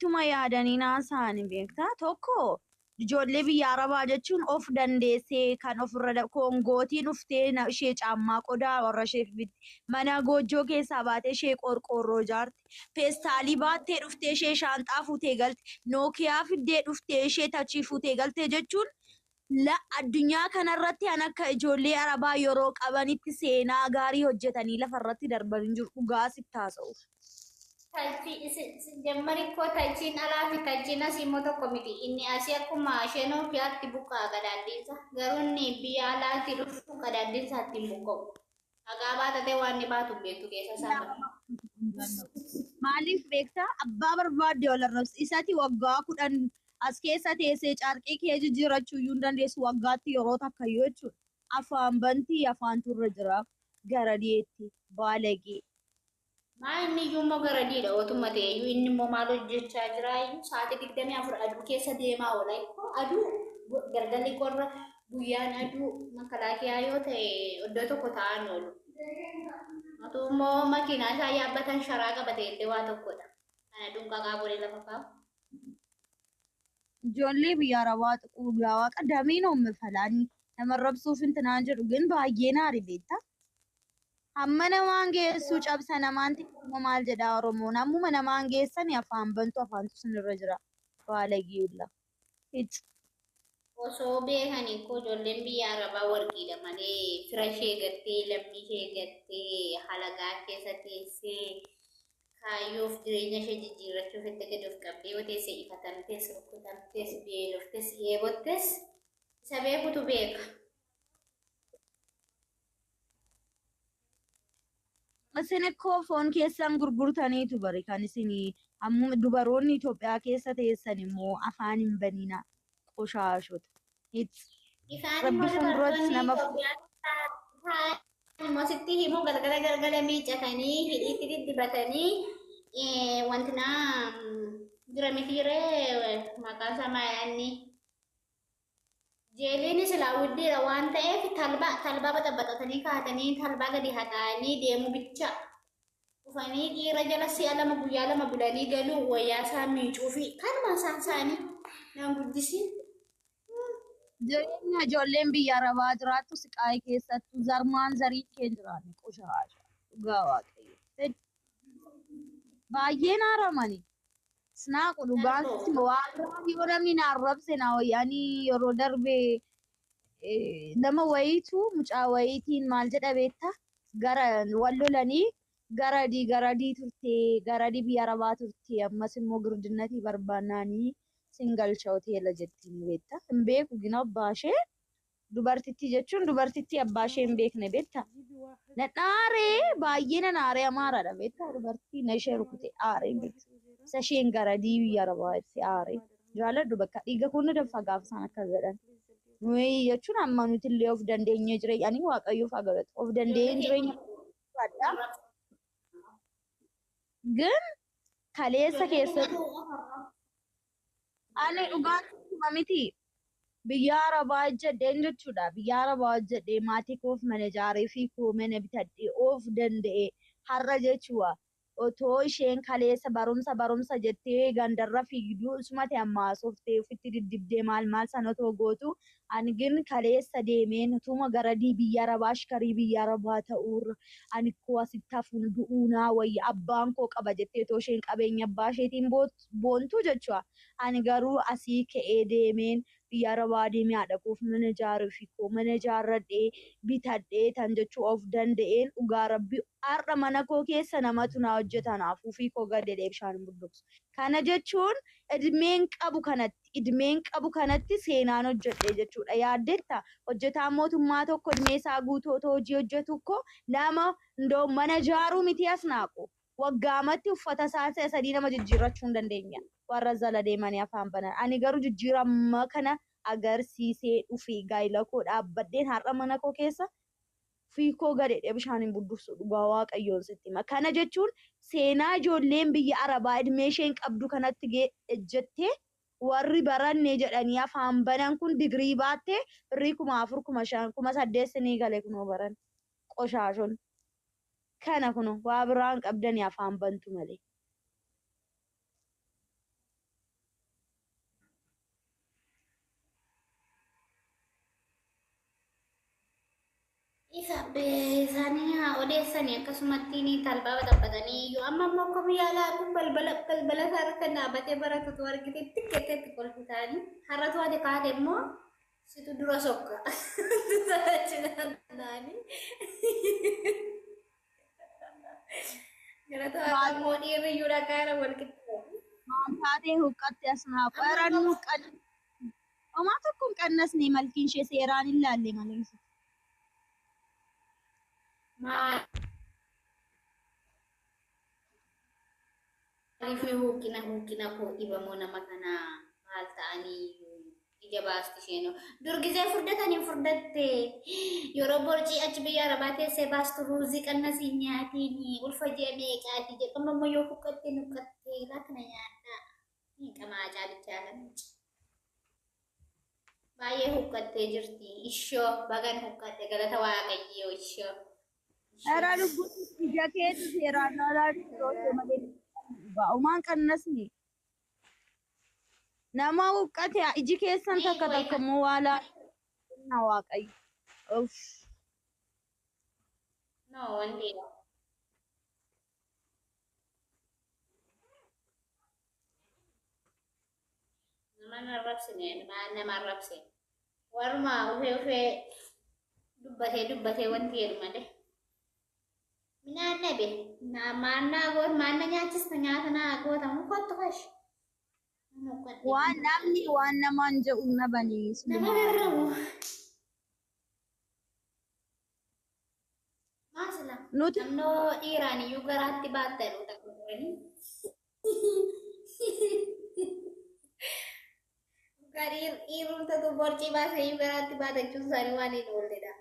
Ittuma yaadanii naasa'ani beektaa. Tokko ijoollee biyya Arabaa jechuun of dandeessee kan ofirra Koongootii dhuftee ishee caammaa qodaa warra ishee bitti mana goojjoo keessaa baatee ishee qorqoorroo ijaarte. Feestaalii baattee dhuftee ishee shaanxaa fuutee galte. Nookiyaa fiddee dhuftee ishee tachii fuutee galte jechuun la addunyaa kanarratti an akka ijoollee Arabaa yeroo qabanitti seenaa gaarii hojjetanii lafarratti darban hin jiru, dhugaa sitti haasa'uuf. Jammari koo, tachiin alaa fi tachiin asii immoo tokko miti. Inni asii akkuma ishee Nookiyaatti buqqa'a qadaaddiinsa. Garuu inni biyya alaatti dhufu qadaaddiinsa ittiin buqqa'u. Dhagaa baatatee waan inni baatu beektu keessa isaa bara. Maaliif beektaa? Abbaa barbaadde wal arrabsi. Isati waggaa 10 as keessa teessee carqii kee jijjiirrachuu iyyuu hin dandeessu waggaatti yeroo takka iyyuu jechuudha. Afaan bantii afaantu irra jira gara dhiyeetti baalagee. Maa inni iyyuu immoo garadiidha otuma ta'e iyyuu, inni immoo maal hojjechaa jira iyyuu? Sa'aatii 24 aduu keessa deemaa oola. Aduu galgalli qorra, guyyaan aduu, makalaakiyaa yoo ta'e iddoo tokko taa'an oolu. Otuu immoo makiinaa isaa yaabbatan sharaa qabate illee waa tokkodha. Kan aduun qaqaa godhee lafa kaa'u. Ijoollee biyya Arabaa xiqqoo yaa waaqa dameen oomme falaanii nama arrabsuuf intinaan jedhu gin baay'ee naari beektaa. Hamma namaan geessuu cabsa namaan xiqqoo maal jedhaa Oromoon, ammuma namaan geessani afaan bantu, afaantu sinirra jira baalagii hulla. Hic. Osoo beekanii koo ijoolleen biyya Arabaa warqiidha malee, fira ishee gattee, lammii ishee gattee, halagaa keessa teessee, kaayyoof jireenya ishee jijjiirrachuuf itti gadi of qabdee yoo teesse, ifatamtees, rukutamtees, beeloftes, dheebottes isa beekutu beeka. Isin ikkoo foon keessan gurgurtaniitu bari kan isin ammuma dubaroonni Itoophiyaa keessa teessan immoo afaan hin banina qoshaashota. Hic. Isaan Rabbi immoo fuulduratti dubartoonni nama Itoophiyaa ta'an immoo sitti himu, galgala galgala miicatanii hidhiitti diddibatanii wanti naa jira mitiiree, maqaan isaa maal? Jeeliin silaa widdiidha waan ta'eef talbaa talbaa baxabaxatanii kaatanii talbaa gadi haxaa'anii deemuu bicha. Dhufanii dhiira jala si'a lama guyyaa 2 bulanii galuu, wayyaa isaa miicuu fi kanuma isaan isaanii naan guddisiin. Jireenya ijoolleen biyya Arabaa jiraattu siqaayii keessattuu zarmaan zarii kee hin jiraanne qoshaasha. Dhugaa Waaqayyo. Baay'een haaramani. Snaaqu dhugaan Darboo. sitti waa biraa yoo namni na arrabse na wayya. Ani yeroo darbe nama wayiitu mucaa wayiitiin maal jedha beektaa? Gara wal lolanii garadii garadii turtee, garadii biyya Arabaa turtee, ammas immoo girdinnatii barbaannaanii sin galcha hoteela jettiin beektaa. Hin beeku gina abbaa ishee, dubartittii jechuun dubartittii abbaa ishee hin beekne beektaa. Na aaree, baay'ee nan aaree. Amaaraadha beektaa, dubartii na ishee rukute aaree beektaa. Isa isheen garadii biyya Arabaa itti aaree. Jaaladhu bakka dhiiga kun na danfa gaafa isaan akkas jedhan. Nuyi jechuun amma nuti illee of dandeenyee jireenya, ani Waaqayyoof haa galatu. Of dandeenyee jireenya fadha. Gin kaleessa keessatti ani dhugaan sitti miti. Biyya Arabaa hojjedheen jechuudha. Biyya Arabaa hojjedhee maatii koof mana ijaaree fi koo mana bitadhee of danda'e har'a jechuudha. Otoo isheen kaleessa barumsa barumsa jettee gandarra fiigduu isumate amma haasooftee ofitti diddibdee maal maal sana otoo gootu, ani gin kaleessa deemeen utuma garadii biyya Arabaa, ashkarii biyya Arabaa ta'uurra ani koo asitti hafuun du'uu naa wayya, abbaan koo qaba jettee otoo isheen qabeenya abbaa isheetiin boontuu jechuudha. Ani garuu asii ka'ee deemeen biyya Arabaa deemee haadha koof mana ijaaree fi koo mana ijaarradhee bitadhee tan jechuu of danda'een, dhugaa Rabbi har'a mana koo keessa namatu naa hojjeta, naaf ofii koo gad jedhee bishaan hin budduqsu. Kana jechuun idmeen qabu kanatti seenaan hojjedhe jechuudha. Yaaddetta hojjetaan mootummaa tokko idmee isaa guutuu otoo hojii hojjetu koo nama ndoo mana ijaaruu miti as naaqu. Waggaamatti uffata isaa si'a 3 nama jijjiirrachuu hin dandeenya. Warra jala deemanii afaan banan. Ani garuu jijjiirama kana agarsiisee dhufe, gaa'ila koo dhaabbadheen har'a mana koo keessa fiikoo gadheedhee bishaan hin buddufsu, dhugaa Waaqayyoon sitti hima. Kana jechuun seenaa ijoolleen biyya Arabaa idmee isheen qabdu kanatti ejjettee, warri baranne jedhanii afaan banan kun digirii baattee birrii 4000, 5000, 8000 sinii gale kunoo baran. Qoshaashon. Kana kuno waa biraan qabdanii afaan bantu malee. Isa isaanii haa odeessanii akkasumatti ni talbaa baxabbatanii iyyuu amma immoo akka biyya alaa kun balbala balbala isaa irratti dhaabatee baratutu argite xiqqeetti kolfitaanii har'atu ati kaate immoo situ dura sokka. Galata Waaqa immoo dhiirri iyyuu dhaqaa irra wal qixxaatu. Maal taatee huqqatte asnaa qoran huqqatte. Homaa tokko hin qannasne malkiin ishee seeraan hin laalle malee. Maaliif huuqqina huuqqina koo dhibamoo nama kanaa maal ta'anii ija baasti isheen dur gizee furdatanii furdatte yeroo borcii achi biyya arabaa teessee baastu ruuzii qannasii nyaatiin ulfa ji'a meeqaati jedhama ammoo yoo huqqatte nuqqatte lakkana nyaadhaa qamaa caalichaa kan baay'ee huqqattee jirti ishoo bagan huqqatte galata waaqayyoo ishoo. Era lubbuun ija keetu seeraan laalaa jirtu malee homaan qannasne. Nama huqqate iji keessan takka takka immoo waa laalaa waaqayyo. Uff. No, wanti nama hin arrabsine nama arrabse waruma ufee ufee dubbatee dubbatee wanti jedhu malee. Minaan dhabe maannaa goot maanna nyaachista nyaata naa gootamu kottu kash. Waan namni waan namaan jedhu nabanii. Nama garramu. Maasila. Nuti Namnoo dhiiraan iyyuu garaatti baattan takka turanii. Dhiirumtatu borcii baasee iyyuu garaatti baatachuun isaanii waan hin oolledha.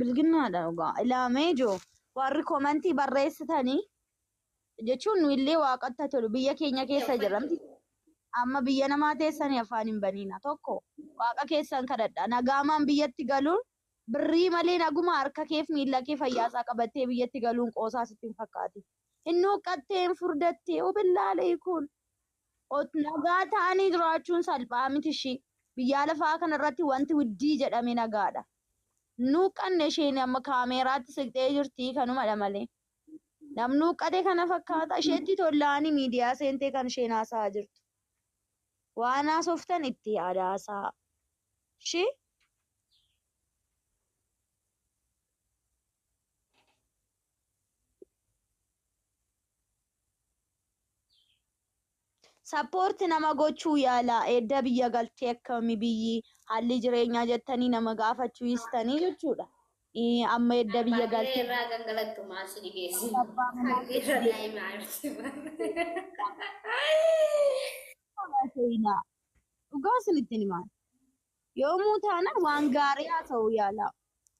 Bilginnaadha dhugaa. Ilaamee jiru warri komantii barreessitanii jechuun nu illee waaqatti tolu biyya keenya keessa jiramti. Amma biyya namaa teessanii afaan hin baniina. Tokko waaqa keessan kadhadha. Nagaamaan biyyatti galuun birrii malee naguma harka keef miila kee fayyaasaa qabattee biyyatti galuun qoosaa sitti hin fakkaati. Inni huqqattee hin furdattee ubillaalee kun. Nagaa ta'anii jiraachuun salphaa miti ishii. Biyya lafaa kanarratti wanti widdii jedhame nagaadha. Nuuqqanne isheen amma kaameeraatti siqxee jirti kanumadha malee. Namni huqqate kana fakkaata isheetti tollaanii miidiyaa seentee kan isheen haasa'aa jirtu. Waan haasoftan itti yaada haasa'a. Ishii sappoorti nama gochuu yaala edda biyya galtee akkami biyyi haalli jireenyaa jettanii nama gaafachuu hiistanii jechuudha. Amma edda biyya Baay'ee galtee irraa gangalattu maal si dhibeessi. abbaa manaa Harki irra daa'imaa jirti. seenaa. Dhugaa isinitti himaa. Yoomuu taanaan waan gaarii haa ta'u yaala.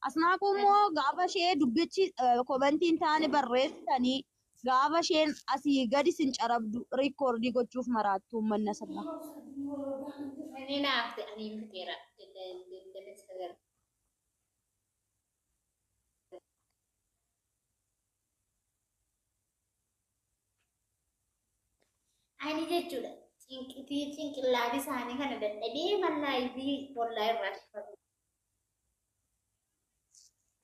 Asnaaquu immoo gaafa ishee dubbichi komantiin taane barreessitanii gaafa isheen asii gadi sin carabdu riikoordii gochuuf maraattu uummanna sirna. Ani naafte ani fixeera. Deddeebiin sagal. Ani jechuudha. Cinqitii cinqillaati isaanii kana dadhabee mallaa bollaa irraa fudhatu.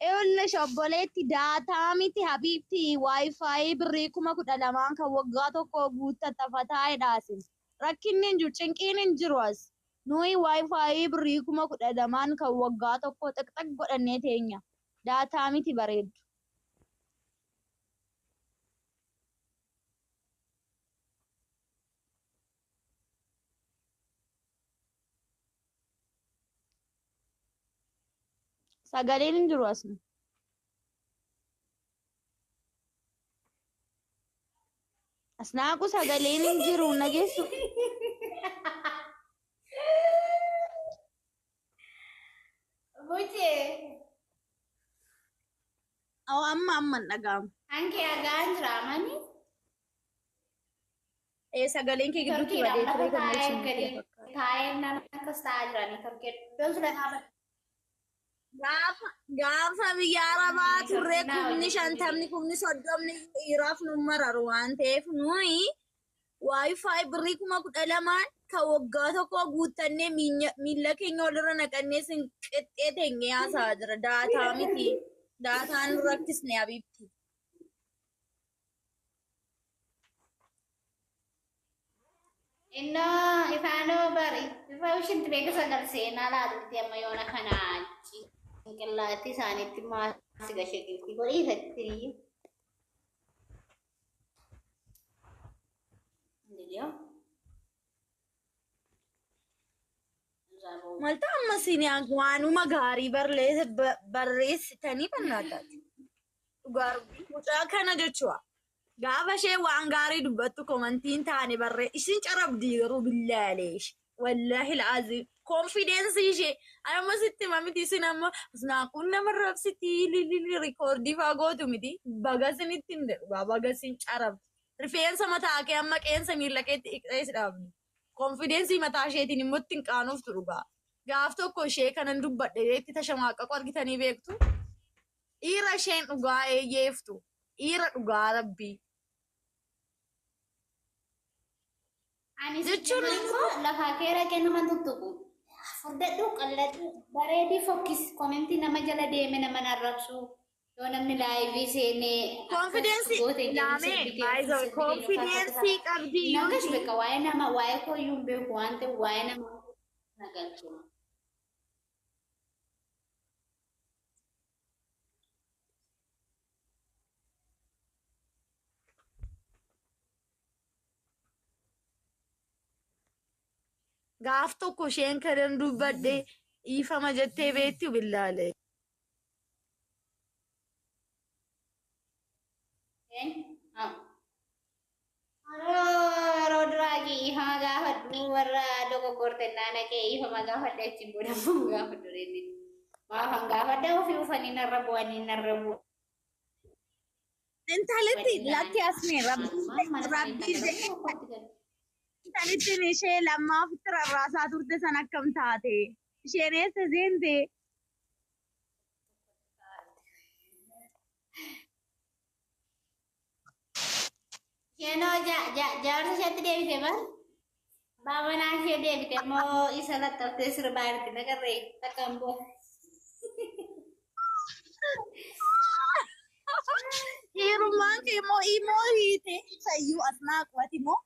Eewwan obboleetti daataa miti habiibti waayifaayi birrii 12,000 kan waggaa tokko guuttatta fataa'edhaasin. Rakkinni hin jiru cinqiin hin jiru as. Nuyi waayifaayi birrii 12,000 kan waggaa tokko xiqxiq godhannee teenya. Daataa miti bareeddu. Sagaleen hin jiru as. Asnaaqu sagaleen hin jiru nageessu. Buchee. Aw amma amma hin dhaga'amu. Hanke agaan jira amani. Sagaleen kee gidduutti Torkiidhaan badee lafa ture kan taa'ee ibsinu gadi taa'ee nama akkas taa'aa jiranii torkee iddoon sun dhaabata. Gaafa biyya arabaa turre Torkii naa kumni hojjechuu 50 kumni 30 dhiiraaf nu mararu waan ta'eef nuyi waayifaayi birrii 12,000 Ka waggaa tokko guuttannee miilla keenya walirra naqannee sin qixxee teenyee haasa'aa jira. Daataa miti. Daataan nu rakkisne abiibti. Innoo ifaanoo bari ifa ishinti beeksisa galseenaa laalutti amma yoona kana cinqillaatti isaaniitti maasi gashee giltii godhiisatti. Malta amma isin waanuma gaarii barreessitanii bannaataati. Dhugaa mucaa kana jechuudha. Gaafa ishee waan gaarii dubbattu komantiin taane barree isin carabdii garuu billaaleesh. Wallaahi la'aazim konfidensii ishee amma sitti hima miti isin amma asnaaquun nama rabsitii lilili rikoordii faa gootu miti baga isinitti hin jedhu baga isin carabdi. Rifeensa mataa kee amma qeensa miila keetti dhiqxee si dhaabdi. Konfidensii mataa isheetiin immoo ittiin qaanoftu dhugaa. Gaaf tokko ishee kanan dubbadhe itti tashamaaqaqu argitanii beektu. Dhiira isheen dhugaa eeyyeeftu. Dhiira dhugaa rabbii. Ani Jechuun immoo lafaa kee raqee nama tuttuqu. Furdadhu qalladhu bareedii fokkis komentii nama jala deeme nama narrabsu. Yoo namni laayivii seenee Konfidensii ilaamee baay'ee konfidensii qabdi Nagas iyyuu. beeka waa'ee nama waa'ee koo iyyuu hin beeku waan ta'eef waa'ee nama nagalchu. Gaaf tokko isheen kanan dubbadhe dhiifama jettee beektu billaale. Yeroo duraa dhiifama gaafadhu warra dogoggorte naana kee dhiifama gaafadhe achiin booda immoo gaafadhu reetti. Maafan gaafadha ofii ufanii narra bu'anii narra bu'anii. Intalatti lakki asmee rabbii intalattiin ishee lammaa ofitti rarraasaa turte san akkam taate? Isheen eessa seente? Isheenoo jaarsa isheetti deebite bar. Baabanaa ishee deebite immoo isa laxxaftee sirbaa jirti nagarree takka hin bu'u. Dhiirummaan kee immoo immoo hiite isayyuu as naaqwati immoo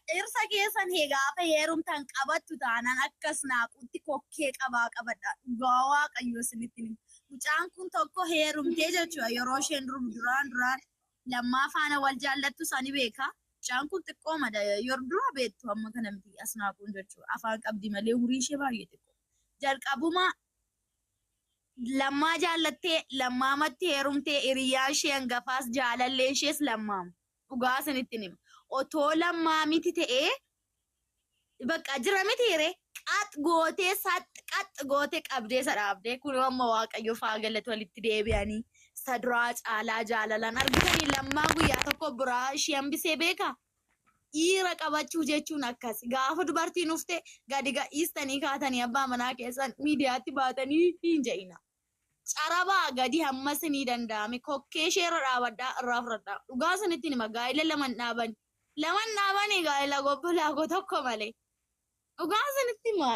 dhirsa keessan gaafa heerumtan qabattu taanaan akkas naaqutti kokkee qabaa qabadha. Dhugaa waaqayyo isinitti hima. Mucaan kun tokko heerumtee jechuudha yeroo isheen duraan duraan lammaa faana wal jaallattu sani beeka. Mucaan kun xiqqooma yeroo dura beektu amma kana miti as naaquun jechuudha. Afaan qabdi malee umurii ishee baay'ee xiqqoo. Jalqabuma lammaa jaallattee lammaamatti heerumtee hiriyaa ishee hangafaas jaalallee ishees lammaama. Dhugaa isinitti hima. Otoo lammaa miti ta'ee bakka jira miti hiree qax gootee sax qax gootee qabdee isa dhaabdee kun amma waaqayyo faa galatu walitti deebi'anii isa duraa caalaa jaalalaan argitanii lammaa guyyaa tokko biraa ishee hambisee beekaa? Dhiira qabachuu jechuun akkas gaafa dubartiin ufte gadi gadhiistanii kaatanii abbaa manaa keessan miidiyaatti baatanii hin jedhina. Carabaa gadi hamma isinii danda'ame kokkee isheerra dhaabadhaa irraa fudhadhaa. Dhugaa isinitti hima gaa'ila laman dhaaban. Laman dhaabanii gaa'ila gobbolaa koo tokko malee. Dhugaa isinitti hima.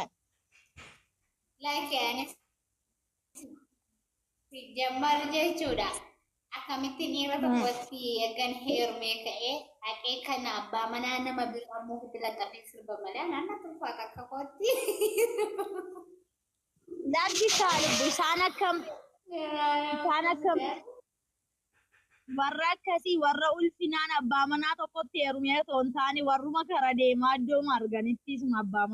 Like ani jammar jechuudha. Akkamittiin dhiira tokkotti ergan heerumee ka'ee haqee kana abbaa manaa nama biraa immoo ofitti laxxafee sirba malee anaan na ulfaata akka kootti. Lakki kaalubbu isaan akkam isaan akkam warra akkasii warra ulfinaan abbaa manaa tokkotti heerumee otoo hin taane warruma kara deemaa iddooma arganitti isuma abbaa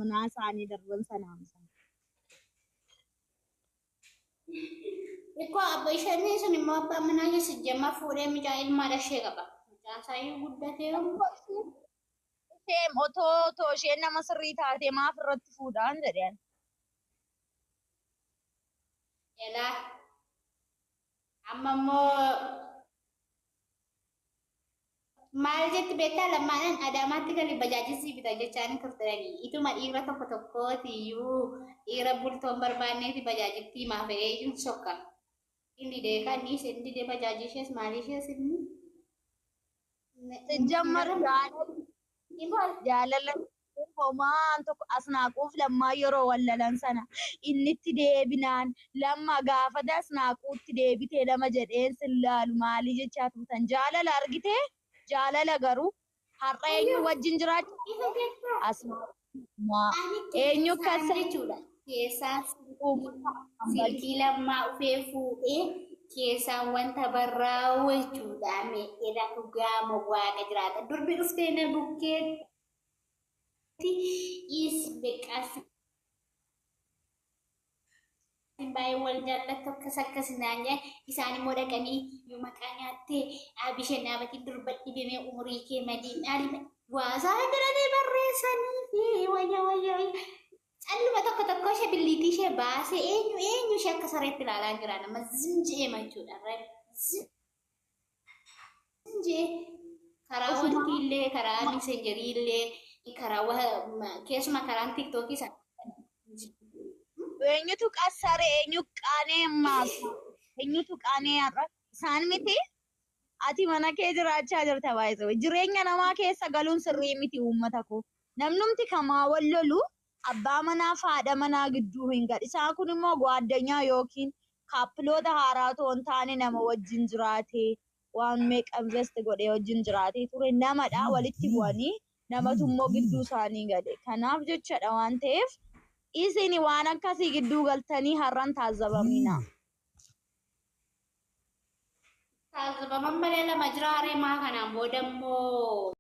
manaa isaanii darban sanaamsa. Ikkoo abba isheen sun immoo abbaa manaa ishee sijjammaa fuudhee mucaa ilmaa ishee qaba. Mucaan isaayyuu guddatee Isheen otoo isheen nama sirrii taate maaf irratti fuudhaan jedhan. Elaa amma immoo maal jetti beektaa lammaadhaan Adaamaatti gali bajaajisii bita jechaan turtanii ituma dhiira tokko tokkooti iyyuu dhiira bultoon barbaanneeti bajaajitti himaa fe'ee iyyuu sokka. Inni deekaa inni ishee inni didee bajaajii ishees maalii ishees inni. Sijjammar jaalala Homaan tokko Asnaaquuf Lammaa yeroo wallalan sana inni itti deebinaan Lamma gaafate Asnaaquutti deebitee lama jedheen sin laalu maalii jechaa turtan. Jaalala argitee? Jaalala garuu har'a eenyu wajjin jiraachaa Ifa jettaa? Asnaaquu Lammaa Ani eenyu keessaan kasa jechuudha. Keessaan uummata silkii Lammaa ufee fuudhee keessaan wanta barraa'u jechuudha. Meedheera dhugaa moo waaqa jiraata. Durbi dhuftee na bukkeetti is beqqas baay'ee wal jaallattu akkas akkas naan jedhan. Isaan immoo dhaqanii yoo maqaa nyaattee dhaabishee dhaabatii durba dhibamee umurii kee madiin dhaali waasaa jedhanii barreessanii fi wayya wayya wayya. Calluma tokko tokko ishee billiitii ishee baasee eenyu eenyu ishee akka sareetti ilaalaa jira nama zinji'ee jechuudha. Zinji'ee karaa wanti illee, karaa misenjerii illee, karaa keessumaa karaan TikTokii sana. Eenyutu qassare? Eenyu qaanee ammaas? Eenyutu qaanee har'a? Isaan miti? Ati mana kee jiraachaa jirta baay'ee. Jireenya namaa keessa galuun sirrii miti, uummata koo. Namnumti kamaa wal lolu abbaa manaa fi haadha manaa gidduu hin galu. Isaan kun immoo gwaaddanyaa yookiin kaappiloota haaraa otoo hin taane nama wajjin jiraatee waan meeqa invest godhee wajjin jiraatee ture namadha. Walitti bu'anii namatu immoo gidduu isaanii gale. Kanaaf jechadha waan ta'eef isin waan akkasii gidduu galtanii har'an taazabamina. Taazibaman malee lama jira haree maa kanaan booda immoo.